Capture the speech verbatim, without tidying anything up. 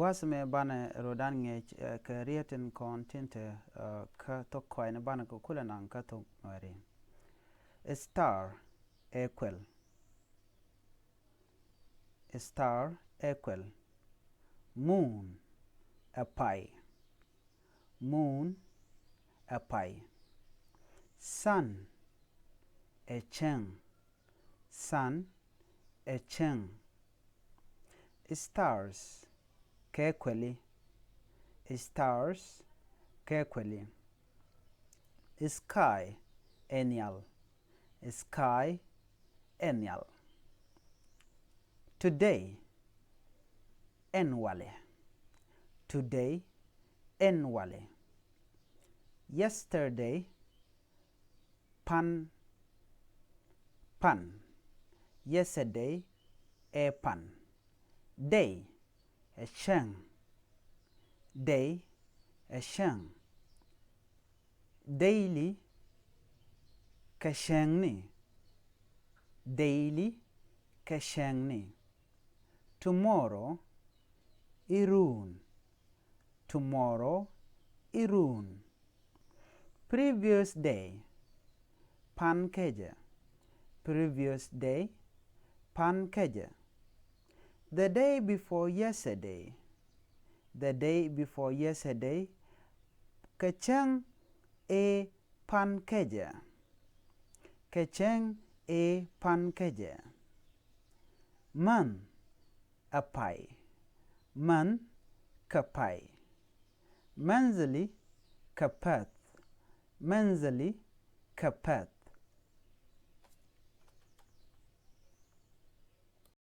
Gua̱a̱th mɛ banɛ rɔ̱dan ŋi̱eec kɛ riet in kɔn tin te kä thok kɔaacni banɛ kɛ kulɛ naŋ kä thok Nuɛri. Star ɛ kuɛl. Star ɛ kuɛl. Moon ɛ pay. Moon ɛ pay. Sun ɛ cäŋ. Sun ɛ cäŋ. Stars kɛ kuɛli. Stars kɛ kuɛli. Sky ɛ nhial. Sky ɛ nhial. Today ɛn walɛ. Today ɛn walɛ. Yesterday pan. Pan. Yesterday ɛ pan. Day ɛ cäŋ. Day ɛ cäŋ. Daily kɛ cäŋni. Daily kɛ cäŋni. Tomorrow i̱ ruun. Tomorrow i̱ ruun. Previous day pan kecɛ. Previous day pan kecɛ. The day before yesterday. The day before yesterday. Kɛ cäŋ ëë pan kecɛ. Kɛ cäŋ ëë pan kecɛ. Month ɛ pay. Month kɛ pay. Monthly kɛ pɛth. Monthly kɛ pɛth.